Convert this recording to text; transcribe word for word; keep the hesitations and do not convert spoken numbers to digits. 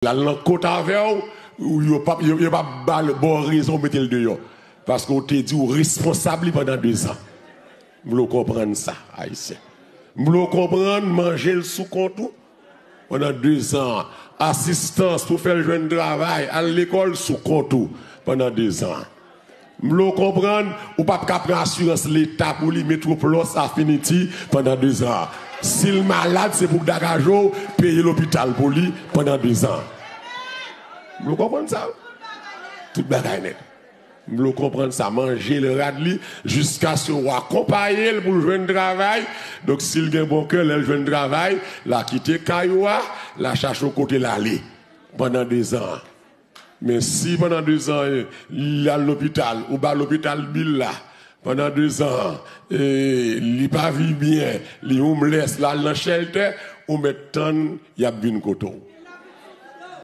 L al nan kot avè w, ou yo p ap, yo, yo p ap ba l, ba w rezon, mete l deyò. Paske w te di w responsab li pandan dezan. M vle w konprann sa, Ayisyen. M vle w konprann manje l sou kont ou pandan dezan. Asistans pou fè l jwenn travay, al lekòl sou kont ou pandan dezan. M vle w konprann, ou p ap ka pran asirans Leta pou li, Metwoplòs, Affinity, pandan dezan. Si l malad, se pou Dakajo peye lopital pou li pandan dezan. M vle w konprann sa. Tout bagay nèt. M vle w konprann sa. Manje l, rad li, jiskaske w akonpaye l pou l jwenn travay. Donk, si l gen bon kè, lè l jwenn travay, l a kite kay ou a, l a chache yon kote l ale pandan dezan. Men si pandan dezan, li al lopital, ou ba lopital bil la, pandan dezan, e, li pa viv byen, li homeless, l al nan shelter, ou mèt tann y ap vin kote w.